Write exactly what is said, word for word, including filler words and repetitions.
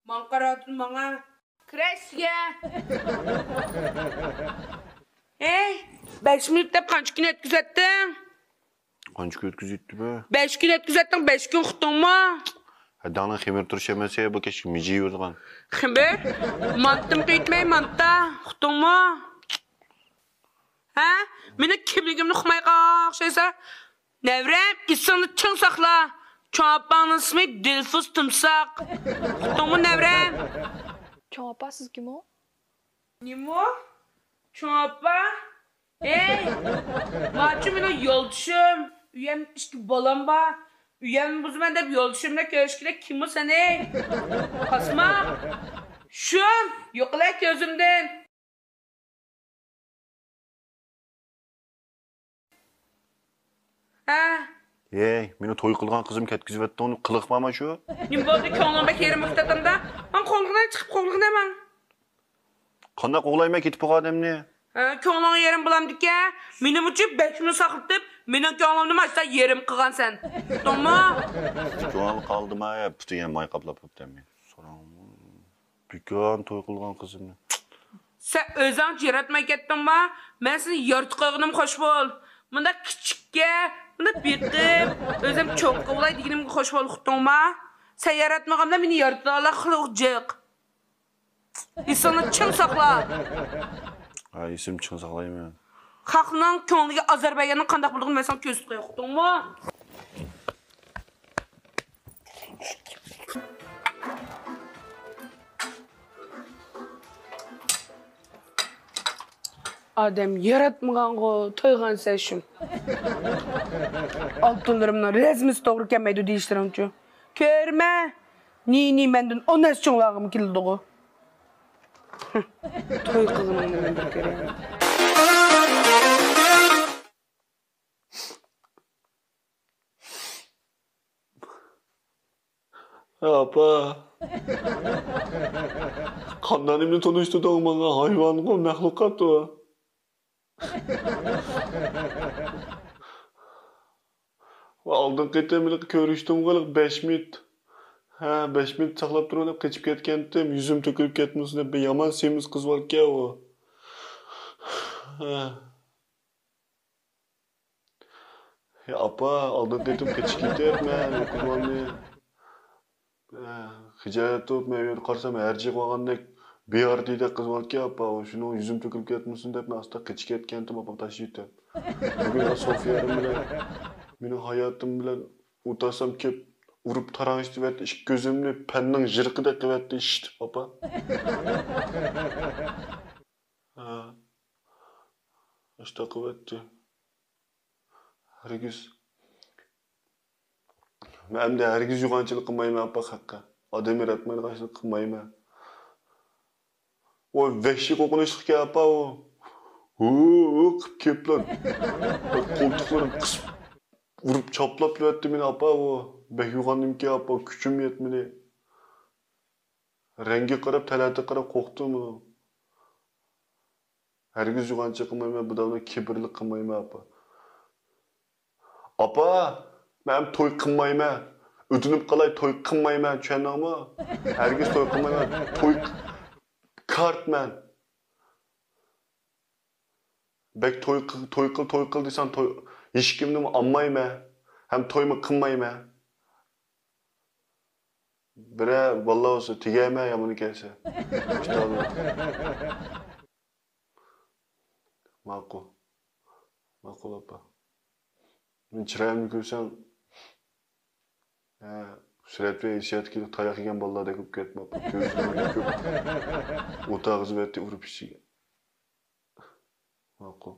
ماڭا قاراتتىڭ ماڭا. كىرە ئىچىگە. ھەي، بەش مىنۇت دەپ قانچە كۈن ئۆتكۈزەتتىڭ؟ قانچە كۈن ئۆتكۈزۈۋېتىپتۇ بۇ؟ بەش كۈن ئۆتكۈزەتتىڭ، بەش كۈن ئۇقتۇڭمۇ؟ ھەدەڭنىڭ خېمىر تۇرۇش ئەمەس يا، بۇ كەچكە مىجىيىۋېرىدىغان. خېمىر؟ مانتىمۇ قېيتمەي مانتا، ئۇقتۇڭمۇ؟ ھە؟ مېنىڭ كىملىكىمنى ئۇقماي قالغان ئوخشايسەن. نەۋرەم، ئېسىڭنى چىڭ ساقلا. چوڭ ئاپاڭنىڭ ئىسمى دىلفۇز تۇمساق. ئۇقتۇڭمۇ نەۋرەم؟ چوڭ ئاپا، سىز كىم ئۇ؟ نېمە ئۇ؟ چوڭ ئاپا؟ ھەي، ماچۇ مېنىڭ يولدىشىم. ئۆيەمدە ئىككى بالام بار. ئۆيەمنى بۇزىمەن دەپ يولدىشىم بىلەن كۆرۈشكىلى كىم ئۇ سېنى؟ قاسماق. شۇم، يوقىلە كۆزۈمدىن. ھە؟ ھەي، مېنى توي قىلغان قىزىم كەتكۈزۈۋەتتىڭ، قىلىق بارما شۇ؟ نېمە بولدى، كۆڭلۈڭ بەك يېرىم بولۇپ كېتەتتىمدا. ماڭ قوغلىغىنە چىقىپ قوغلىغىنە ماڭ. قانداق قوغلايمەن كېتىپ بولغان ئادەمنى؟ ھە، كۆڭلۈڭ يېرىم بولامدىكەن؟ مېنىمۇچۇ بەش مىنۇت ساقلىتىپ، مېنىڭ كۆڭلۈمنى ماشتا يېرىم قىلغانسەن. ئۇقتۇڭمۇ؟ كۆڭۈل قالدىما، يا پۈتۈن يەر ماي قاپلاپ قويۇپتىمەن. سوراڭ. بىكار توي قىلغان قىزىمنى. سەن ئۆزۈڭچە ياراتماي كەتتىڭما؟ مەن سېنى يارىتىپ قويغىنىم خوش بول. مۇنداق كىچىككە، مۇنداق بېقىپ، ئۆزۈم چوڭ قىلىۋالاي دېگىنىمگە خوش بول، ئۇقتۇڭما؟ سەن ياراتمىغاندا مېنى يارىتىدىغانلار خېلى جىق. ئېسىڭنى چىڭ ساقلا. ھە، ئېسىمنى چىڭ ساقلايمەن. خەقنىڭ كۆڭلىگە ئازار بەرگەننىڭ قانداق بولىدىغىنىنى مەن ساڭا كۆرسىتىپ قوياي، ئۇقتۇڭمۇ؟ ئادەم ياراتمىغانغۇ تويغان سەشۇم. ئالتۇنلىرىمنىڭ رەزمىسى توغرا كەلمەيدۇ دېيىشلىرىڭچۇ؟ كۆرمە، نى نى مەندىن ئون ھەسسە چوڭلارغىمۇ كېلىدىغۇ. توي قىلغىنىڭنى مەن بىر كۆرەي. ئاپا. قانداق نېمىنى تونۇشتۇردۇڭ ماڭا؟ ھايۋانغۇ، مەخلۇقات ئۇ. ئالدىنقى قېتىم ھېلىقى كۆرۈشتۈمغۇ، ھېلىقى بەش مىنۇت. ھە، بەش مىنۇت ساقلاپ تۇرۇڭ دەپ قېچىپ كەتكەنتىم. يۈزۈم تۆكۈلۈپ كەتمىسۇن دەپ، بىر يامان سېمىز قىز باركەن ئۇ. ھە. يا ئاپا، ئالدىنقى قېتىم قېچىپ كېتىپ مەن ئۇ قىز بالىنى، ئە، خىجالەت تۇتۇپ، مەن ئۆيدە قارىسام، ھەرجىگە بارغاندەك بىئارىدىدەك قىز بالىكەن ئاپا، ئۇ شۇنىڭ يۈزۈم تۆكۈلۈپ كەتمىسۇن دەپ، مەن ئاستا قېچىپ كەتكەنتىم ئاپا تاشلىۋېتىپ. بۈگۈن سوفىيەم بىلەن مېنىڭ ھاياتىم بىلەن ئولتۇرسام كېلىپ ئۇرۇپ تاراڭشىتىۋەتتى، ئىككى كۆزۈمنى پەننىڭ ژىرقىدەك قىلىۋەتتى، شىتىپ ئاپا. ھە. ئاشتا قىلىۋەتتى. ھەرگىز. مەن ئەمدى ھەرگىز يوغانچىلىق قىلمايمەن، ئاپا، خەققە. ئادەم ياراتمايدىغان ئىشنى قىلمايمەن. ئۇ ۋەھشىي قورقۇنچلۇقكەن، ئاپا، ئۇ. ھۇ، ھۇ قىپ كېپىلا. قولتۇقلىرىنى قىسىپ، ئۇرۇپ چاپلاپ يۈرەتتى مېنى، ئاپا، ئۇ. بەك يوغان نېمىكەن، ئاپا، كۈچۈم يەتمىدى. رەڭگىگە قاراپ، تەلەتىگە قاراپ قورقتۇم ئۇنىڭ. ھەرگىز يوغانچى قىلمايمەن، بۇ دەۋرنى كىبىرلىك قىلمايمەن، ئاپا. ئاپا، مەن توي قىلمايمەن. ئۆتۈنۈپ قالاي، توي قىلمايمەن، چۈشەندىڭمۇ؟ ھەرگىز توي قىلمايمەن. توي كارت مەن. بەك توي قىل، توي قىل، توي قىل دېسەڭ، توي، ھېچكىمنىمۇ ئالمايمەن. ھەم تويمۇ قىلمايمەن. بىرەر بالىلار بولسا تېگەيمەن، يامىنى كەلسە. ماقۇل. ماقۇل، ئاپا. مېنىڭ چىرايىمنى كۆرسەڭ، ھە، سۈرەت ۋە ھېسسىياتقا كېلىپ تاياق يېگەن بالىلاردەك بولۇپ كەتتىم، ئاپا. كۆزلىرىمنى كۆپ ئوت ئاغزى بەتتى ئۇرۇپ ئىچىگە. ماقۇل.